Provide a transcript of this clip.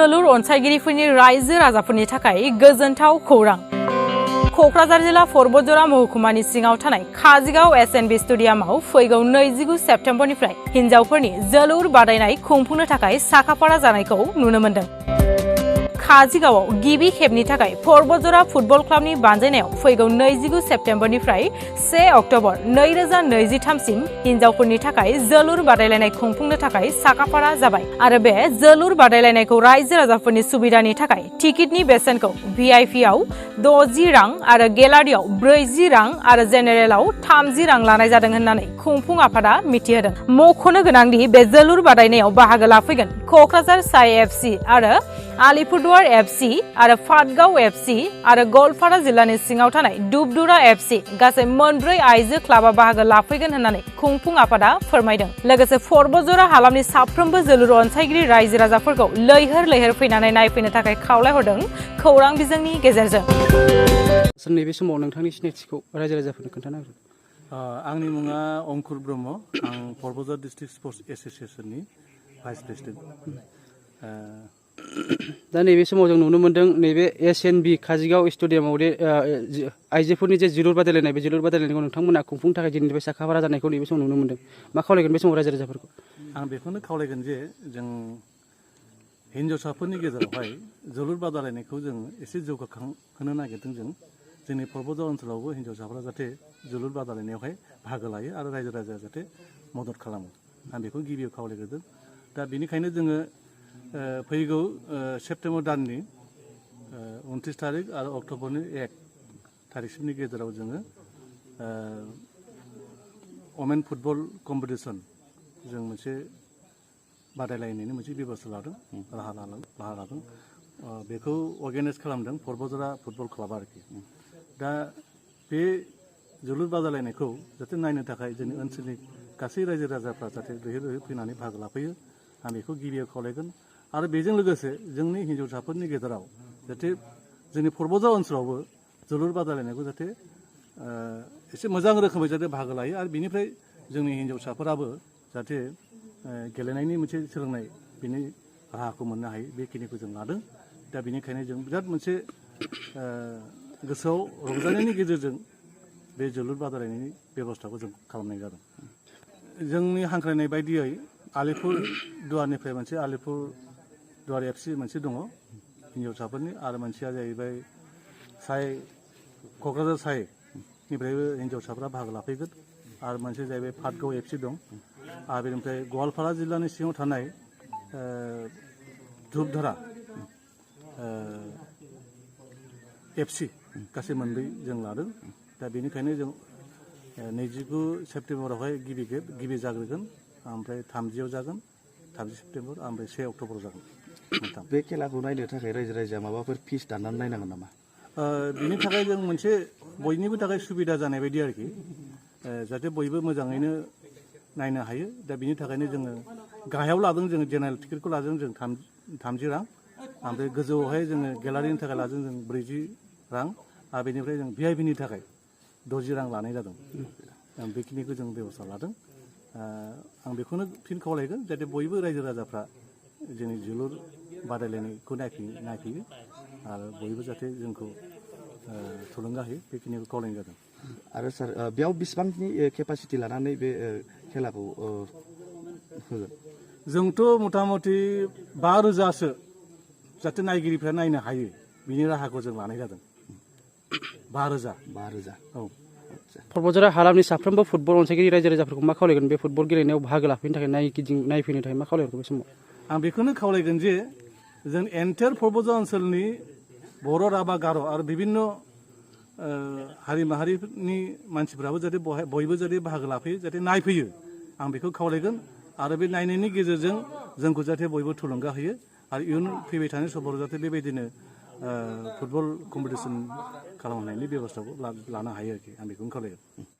जोलुर अनसायगिरिफोरनि रायजो राजाफोरनि थाखाय गोजोनथाव खौरां। कक्राझार जिल्ला परबतजरा महकुमानि सिङाव थानाय काजिगाव SNB स्टेडियामाव फैगौ 29 सेप्तेम्बरनिफ्राय हिन्जावफोरनि जोलुर बादायनाय खुंफुंनो थाखाय साखाफारा जानायखौ नुनो मोन्दों। काजिगावआव गिबि खेबनि थाखाय परबतजरा फुटबल क्लाबनि बानजायनायाव फैगौ 29 सेप्तेम्बरनिफ्राय 1 अक्ट'बर 2023 सिम हिन्जावफोरनि थाखाय जोलुर बादायलायनाय खुंफुंनो थाखाय साखाफारा जाबाय आरो बे जोलुर बादायलायनायखौ रायजो राजाफोरनि सुबिदानि थाखाय टिकेटनि बेसेनखौ VIP आव 60 रां आरो गेलारियाव 40 रां आरो जेनेरेलाव 30 रां लानाय जादों होननानै खुंफुं आफादा मिथिहोदों। मख'नो गोनांदि बे जोलुर बादायनायाव बाहागो लाफैगोन कक्राझार साइ FC आरो आलिपुरदुवार FC आरो पाटगाव FC आरो गवालपारा जिल्लानि सिङाव थानाय दुबदुरा FC गासै मोनब्रै आइजो क्लाबा बाहागो लाफैगोन होननानै खुंफुं आफादा फोरमायदों। लोगोसे परबतजरा हालामनि साफ्रोमबो जोलुर अनसायगिरि रायजो राजाफोरखौ लैहोर लैहोर फैनानै नायफैनो थाखाय खावलायहरदों खौरां बिजोंनि गेजेरजों। नैबे समाव नोंथांनि सिनायथिखौ रायजो राजाफोरनो खोन्थानो हागोन। आंनि मुङा अंकुर ब्रह्म। आं परबतजरा डिस्ट्रिक्ट स्पर्ट्स एस'सिएशननि भाइस प्रेसिडेन्ट। दा नैबे समाव जों नुनो मोन्दों नैबे SNB काजिगाव स्टेडियामाव आइजोफोरनि जे जोलुर बादायलायनाय बे जोलुर बादायलायनायखौ नोंथांमोना खुंफुंनो थाखाय दिनैनिफ्राय साखाफारा जानायखौ नैबे समाव नुनो मोन्दों। मा खावलायगोन बे समाव रायजो राजाफोरखौ? आं बेखौनो खावलायगोन जे जों हिन्जावसाफोरनि गेजेरावहाय जोलुर बादायलायनायखौ जों एसे जौगाखांहोनो नागिरदों। जोंनि परबतजरा ओनसोलावबो हिन्जावसाफोरा जाहाथे जोलुर बादायलायनायावहाय बाहागो लायो आरो रायजो राजाया जाहाथे मदद खालामो। आं बेखौ गिबियाव खावलायग्रोदों। दा बेनिखायनो जोङो फैगौ सेप्तेम्बर दाननि 29 थारिख आरो अक्ट'बरनि 1 थारिखसिमनि गेजेराव जोङो वमेन फुटबल कम्पिटिसन जों मोनसे बादायलायनायनि मोनसे बेबस्था लादों, राहा लादों। बेखौ अर्गानाइज खालामदों परबतजरा फुटबल क्लाबा आरोखि। दा बे जोलुर बादायलायनायखौ जाहाथे नायनो थाखाय जोंनि ओनसोलनि गासै रायजो राजाफ्रा जाहाथे लैहोर लैहोर फैनानै बाहागो लाफैयो। आं बेखौ गिबियाव खावलायगोन। आरो बेजों लोगोसे जोंनि हिन्जावसाफोरनि गेजेराव जाहाथे जोंनि परबतजरा ओनसोलावबो जोलुर बादायलायनायखौ जाहाथे एसे मोजां रोखोमै जाहाथे बाहागो लायो आरो बिनिफ्राय जोंनि हिन्जावसाफोराबो जाहाथे गेलेनायनि मोनसे सोलोंनाय बिनि राहाखौ मोननो हायो, बेखिनिखौ जों लादों। दा बेनिखायनो जों बिराद मोनसे गोसोआव रंजानायनि गेजेरजों बे जोलुर बादायलायनायनि बेबस्थाखौ जों खालामनाय जादों। जोंनि हांख्रायनाय बायदियै आलिपुरदुवारनिफ्राय मोनसे आलिपुरदुवार FC मोनसे दङ हिन्जावसाफोरनि, आरो मोनसेया जाहैबाय क'क्राझार साइनिफ्रायबो हिन्जावसाफ्रा बाहागो लाफैगोन, आरो मोनसे जाहैबाय पाटगाव FC दं, आरो बेनिफ्राय गवालपारा जिल्लानि सिङाव थानाय दुबधरा FC गासै मोनब्रै जों लादों। दा बेनिखायनो जों 29 सेप्तेम्बरावहाय गिबि जाग्रोगोन, ओमफ्राय 30 जागोन, 30 सेप्तेम्बर, ओमफ्राय 1 अक्ट'बराव जागोन। बे खेलाखौ नायनो थाखाय रायजो राजाया माबाफोर फिस दाननानै नायनांगोन नामा? बिनि थाखाय जों मोनसे बयनिबो थाखाय सुबिदा जानाय बायदि आरोखि, जाहाथे बयबो मोजाङैनो नायनो हायो। दा बिनि थाखायनो जोङो गाहायाव लादों, जोङो जेनेरेल टिकेटखौ लादों जों 30 रां, ओमफ्राय गोजौआवहाय जोङो गेलारिनि थाखाय लादों जों 40 रां, आरो बेनिफ्राय जों VIPनि थाखाय 60 रां लानाय जादों। बेखिनिखौ जों बेबस्था लादों। आं बेखौनो फिन खावलायगोन जाहाथे बयबो रायजो राजाफ्रा जोंनि जोलुर बादायलायनायखौ नायफैयो आरो बयबो जाहाथे जोंखौ थुलुंगा होयो, बेखिनिखौ खावलायनाय जादों। आरो सार, बेयाव बेसेबांनि केपासिटि लानानै बे खेलाखौ होगोन? जोंथ' मथा मथि 5,000सो जाहाथे नायगिरिफ्रा नायनो हायो, बिनि राहाखौ जों लानाय जादों। 5,000। औ। परबतजरा हालामनि साफ्रोमबो फुटबल अनसायगिरि रायजो राजाफोरखौ मा खावलायगोन बे फुटबल गेलेनायाव बाहागो लाफैनो थाखाय नायफैनो थाखाय मा खावलायगोन बे समाव? आं बेखौनो खावलायगोन जे जों एन्टायार परबतजरा ओनसोलनि बर', राभा, गार' आरो बिभिन्न हारि माहारिनि मानसिफ्राबो जाहाथे बयबो जाहाथे बाहागो लाफैयो, जाहाथे नायफैयो, आं बेखौ खावलायगोन। आरो बे नायनायनि गेजेरजों जोंखौ जाहाथे बयबो थुलुंगा होयो आरो इयुन फैबाय थानाय समफोराव जाहाथे बेबायदिनो फुटबल कम्पिटिसन खालामनायनि बेबस्थाखौ लानो हायो आरोखि, आं बेखौनो खावलायगोन।